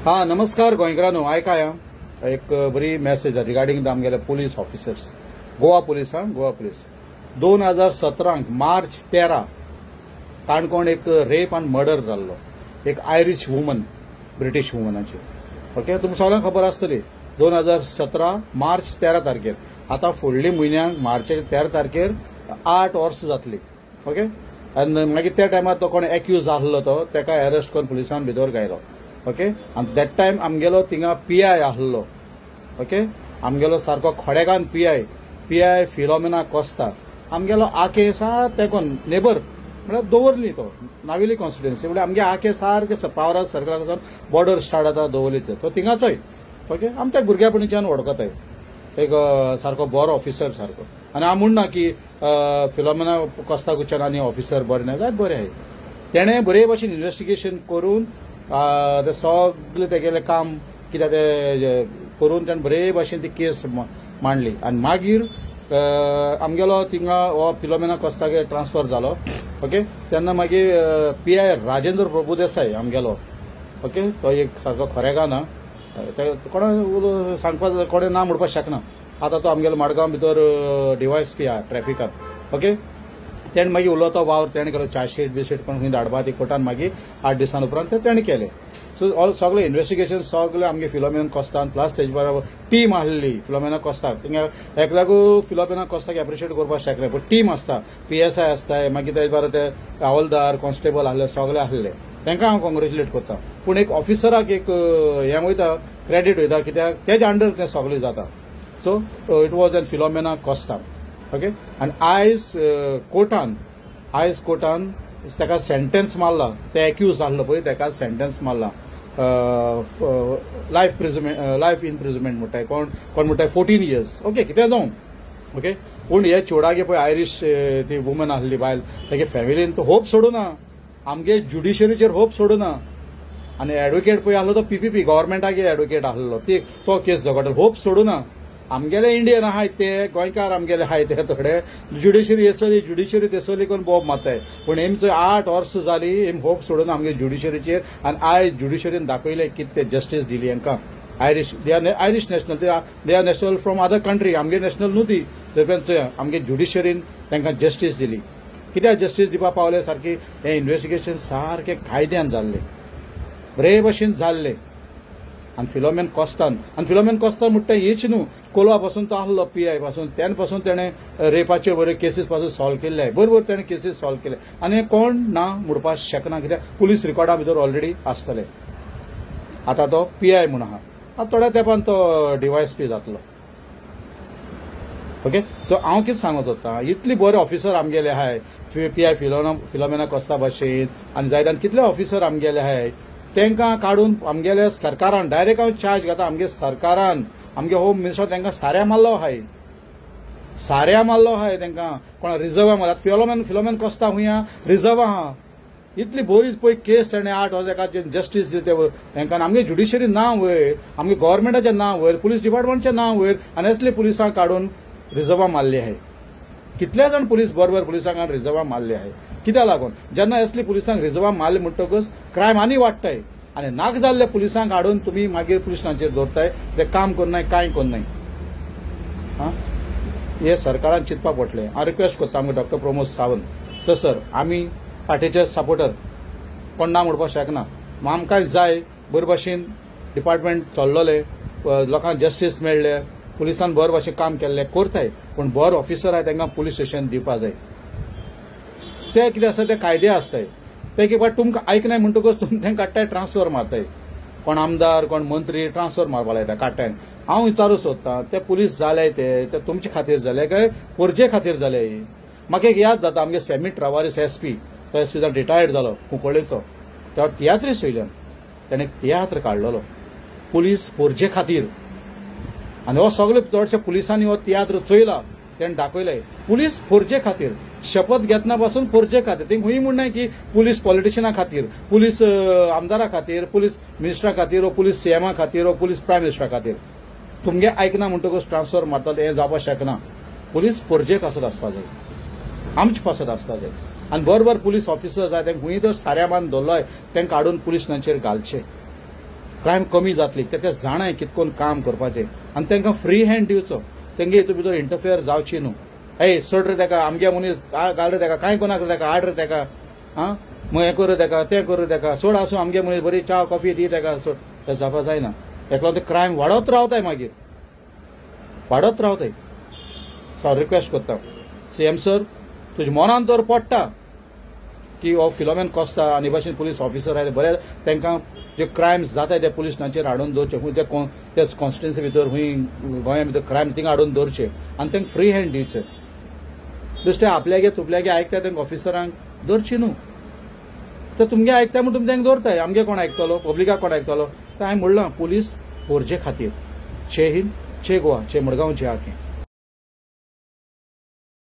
हा नमस्कार गोंयकारांनो, आयकाय एक बरी मेसेज रिगार्डिंग आमगेले पुलीस ऑफिसर्स, गोवा पुलीस. हा गोवा पुलीस 2017 मार्च 13 काणकोण एक रेप आनी मर्डर जाल्लो, एक आयरिश वुमन, ब्रिटीश वुमनाची. ओके, तुमकां सगळ्यांक खबर आसतली. 2017 मार्च 13 तारखेर, आतां फुडल्या म्हयन्याक मार्चाच्या 13 तारखेर 8 वर्सां जातली. ओके, आनी मागीर त्या टायमार तो कोण एक्यूज आहलो तो ताका अरेस्ट करून पुलिसान भितर घायलो. ओके, आनी that time आमगेलो थिंगा पी I आहलो. ओके, आमगेलो सारको खोडेगान P I, P I Filomena Costa आमगेलो आके सात तेकोन नेबर म्हळ्यार दवरली तो नावेली कॉन्स्टिट्युएन्सी, म्हळ्यार आमगे आके सारके पावरा सर्कला बॉर्डर स्टार्ट जाता दवरलीचो तो थिंगाचोय. ओके, आम त्या भुरग्यापणीच्यान वळखताय, एक सारको बरो ऑफिसर सारको. आनी हांव म्हणना की फिलोमेना कोस्ता कुच्यान आनी ऑफिसर बरें ना, जायत बरें आहाय. तेणें बरे भशेन इन्वेस्टिगेशन करून ते सगळें तेगेलें काम कितें तें करून तेणें बरे भशेन ती केस मांडली. आनी मागीर आमगेलो थिंगा हो फिलोमेना कोस्तागे ट्रान्सफर जालो. ओके, तेन्ना मागीर पी I Rajendra Prabhudesai आमगेलो, ओके, तो एक सारको खोरेगान आहा, कोणा सांगपाक कोणें ना म्हणपाक शकना. आतां तो आमगेलो मडगांव भितर डिवायस पी आहा ट्रॅफिकान. ओके, तेणें मागीर उलोवतो वावर तेणें केलो, चार्जशीट बिशीट कोण खंय धाडपा ती कोर्टान मागीर 8 दिसां उपरांत ते तेणें केलें. सो ऑल सगळें इन्वेस्टिगेशन सगळें आमगे फिलोमेना कोस्तान प्लस तेजे बरोबर टीम आहली फिलोमेना कोस्ताक. थिंगा एकल्याकू फिलोमेना कोस्ताक एप्रिशिएट करपाक शकना, पूण टीम आसता, पी एस I आसता, मागीर तेजे बरोबर ते हवालदार कॉन्स्टेबल आहले, सगळे आहले, तांकां हांव कॉंग्रेच्युलेट करता. पूण एक ऑफिसराक एक हें वयता, क्रेडीट वयता, कित्याक तेजे अंडर तें सगळें जाता. So it was an Filomena Costa. Okay, आनी आयज कोर्टान, आयज कोर्टान ताका सेंटेन्स मारला, ते एक्यूज आहलो पळय ताका सेंटेन्स मारला, लायफ प्रिजमेंट, लायफ इनप्रिजमेंट म्हणटाय, कोण कोण म्हणटाय 14 इयर्स. ओके, कितें जावं. ओके, पूण हे चोडागे पळय आयरीश ती वुमन आहली बायल, तागे फॅमिलीन तो होप सोडूना, आमगे ज्युडिशरीचेर होप सोडूना. आनी एडवोकेट पळय आहलो तो पीपीपी गव्हर्मेंटागे एडवोकेट आहलो, ती तो केस झगडलो, होप सोडूना. आमगेले इंडियन आहाय ते, गोंयकार आमगेले आहाय ते थोडे ज्युडिशरी येसली, ज्युडिशरी तेसली करून बोब मारताय. पूण हेमचो 8 वर्सां जाली हेम होप सोडून आमगे ज्युडिशरीचेर. आनी आयज ज्युडिशरीन दाखयलें कितें ते जस्टीस दिली हांकां. Irish, they are Irish national, they are national from other country, आमगे नॅशनल न्हू ती, तरी आमगे ज्युडिशरीन तांकां जस्टीस दिली. कित्याक जस्टीस दिवपाक पावले? सारकी हें इन्वेस्टिगेशन सारकें कायद्यान जाल्लें, बरे भशेन जाल्लें. आनी फिलोमेन कोस्तान, आनी फिलोमेन कोस्तान म्हणटा हेच न्हू, कोलवा पासून तो आहलो पी I पासून, तेन्ना पासून तेणें रेपाच्यो बऱ्यो केसीस पासून सॉल्व केल्ले, बरोबर तेणें केसीस सॉल्व केले. आनी कोण ना म्हणपाक शकना, कित्याक पुलीस रिकॉर्डा भितर ऑलरेडी आसतले. आतां तो पी I म्हूण आहा, आतां थोड्या तेंपान तो डिवायस पी जातलो. ओके, सो हांव कितें सांगूंक सोदता, इतली बरे ऑफिसर आमगेले आहाय, पी I Filomena Costa भाशेन आनी जायते कितले ऑफिसर आमगेले आहाय, तांकां काडून आमगेले सरकारान डायरेक्ट हांव चार्ज घेता, आमगे सरकारान आमगे होम मिनिस्टर तांकां साऱ्या मारलो आहाय, साऱ्या मारलो आहाय तांकां. कोण रिजर्वा मारला, फिलोमेन फिलोमेन कोस्ता खूंय आहा, रिजर्वा आहा. इतली बरी पळय केस तेणें 8 वर्सां एका जस्टीस दिली ते तांकां. आमगे ज्युडिशरी नांव वयर, आमगे गव्हर्मेंटाचें नांव वयर, पुलीस डिपार्टमेंटचें नांव वयर, आनी असले पुलिसांक काडून रिजर्वा मारली आहाय. कितले जाण पुलीस बरोबर पुलिसांक रिजर्वा मारले आहाय. कित्याक लागून जेन्ना असली पुलिसांक रिजर्वा मारले म्हणटकच क्रायम आनी वाडटाय. आनी नाक जाल्ले पुलिसांक हाडून तुमी मागीर पुलिसांचेर दवरताय, ते काम करनाय, कांय करनाय. आं, हे सरकारान चिंतपाक पडटलें. हांव रिक्वेस्ट करता आमगे डॉक्टर प्रमोद सावंत, तर सर आमी पार्टीचे सपोर्टर, कोण ना म्हणपाक शकना, आमकां जाय बरे भाशेन डिपार्टमेंट चल्लोलें, लोकांक जस्टीस मेळ्ळें, पुलिसान बरे भाशेन काम केल्लें करताय, पूण बरो ऑफिसर आहाय तांकां पुलीस स्टेशन दिवपा जाय. ते कितें आसता ते कायदे आसताय, ते कितें तुमकां आयकनाय म्हणटकच तुमी तांकां काडटाय, ट्रान्सफर मारताय, कोण आमदार कोण मंत्री ट्रान्सफर मारपा लायता काडटाय. हांव विचारूंक सोदतां, ते पुलीस जाले ते तुमचे खातीर जाले काय पोरजे खातीर जाले? म्हाका एक याद जाता, आमगे सॅमी ट्रावारीस एस पी, तो एस पी जावन रिटायर्ड जालो कुंकळेचो, तेन्ना तियात्रीस वयल्यान तेणें तियात्र काडलेलो पुलीस पोरजे खातीर. आनी हो सगळे चडशे पुलिसांनी हो तियात्र चोयला, तेणें दाखयलें पुलीस फोर्जे खातीर, शपथ घेतना पासून फोर्जे खातीर. ते खंय म्हणनाय की पुलीस पॉलिटिशियना खातीर, पुलीस आमदारा खातीर, पुलीस मिनिस्टरा खातीर, वो पुलीस सीएमा खातीर, वो पुलीस प्रायम मिनिस्टरा खातीर. तुमगे आयकना म्हणटकच ट्रान्सफर मारतले हें जावपाक शकना. पुलीस फोर्जे पासत आसपा जाय, आमचे पासत आसपा जाय. आनी बरोबर पुलीस ऑफिसर जाय तांकां खंय तर साऱ्या मान दवरलोय तांकां काडून पुलीस स्टेशनाचेर घालचे. क्रायम कमी जातली. ते जाणाय कितकोन काम करपाचें आनी तांकां फ्री हँड दिवचो, तेंगे हितून भितर इंटरफेअर जावची न्हू. ए सोड रे ताका, आमगे मनीस घाल रे ताका, कांय कोणाक रे ताका, हाड रे ताका, आं मग हें कर ताका, तें कर ताका, सोड आसूं आमगे मनीस, बरी च्या कॉफी दी ताका, सोड. तें जावपा जायना. एकलो ते क्रायम वाडत रावताय, मागीर वाडत रावताय. सो हांव रिक्वेस्ट करता सीएम सर, तुज्या मनान तर पडटा की हो फिलोमेन कोस्ता आनी भाशेन पुलीस ऑफिसर आयले बरे, तांकां जे क्रायम्स जाताय ते पुलीस स्टेशनाचेर हाडून दवरचे, खूंय ते ते कॉन्स्टिट्युन्सी भितर, खूंय गोंया भितर क्रायम थिंगा हाडून दवरचे आनी तांकां फ्री हँड दिवचे. बेश्टे आपल्यागे तुपल्यागे आयकता तांकां ऑफिसरांक दवरची न्हू. तर तुमगे आयकता म्हूण तुमी तांकां दवरताय, आमगे कोण आयकतलो, पब्लिकाक कोण आयकतलो? तर हांवें म्हणलां पुलीस गरजे खातीर. जय हिंद, जय गोवा, जय मडगांव, जय आकें.